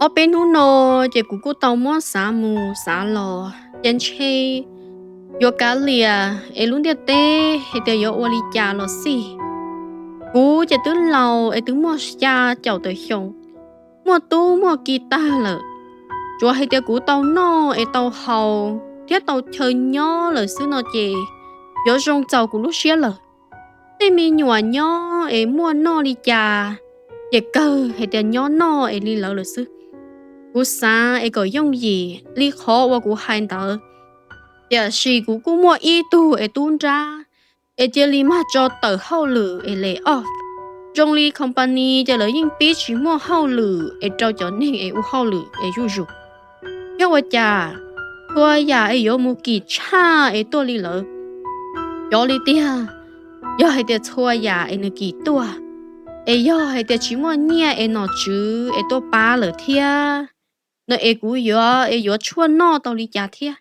Ob peb hnub no ces kuv kuj tau muab xav mus xav los ces ntshe yuav kav liam es lub ntiaj teb hais tias yuav ua li cas los xij. Kuv ces twb laus es twb muaj xya caum tawm xyoo, muaj tub muaj ki tag lawm. Tsuas hais tias kuv tau noj es tau haus thiab tau chaw nyob lawm xwb no ces yuav zoo txaus kuv lub siab lawm. Tej me nyuam nyob es muaj noj li cas ces kawg hais tias nyob noj es li lawv lawm xwb. Kuv xav es kom yooj yim li qhov uas kuv hais ntawd, tiam sis kuv kuj muaj ib tug es tub nrab es cia li mag tso tawm hauj lwm es lay off. Zoo li company ces lawv yeej pib tsis muaj hauj lwm es rau cov neeg es ua hauj lwm es zuj zus. Yog ua cas txhua yam es yuav mus kim tshaj es tuaj li lawm? Cov li tiag, yog hais tias txhua yam es nws kim tuaj, es yog hais tias tsis muaj nyiaj es nom tswv es tuaj pab lawm thiab no es kuv yuav es yuav tshuaj noj tau li cas thiab?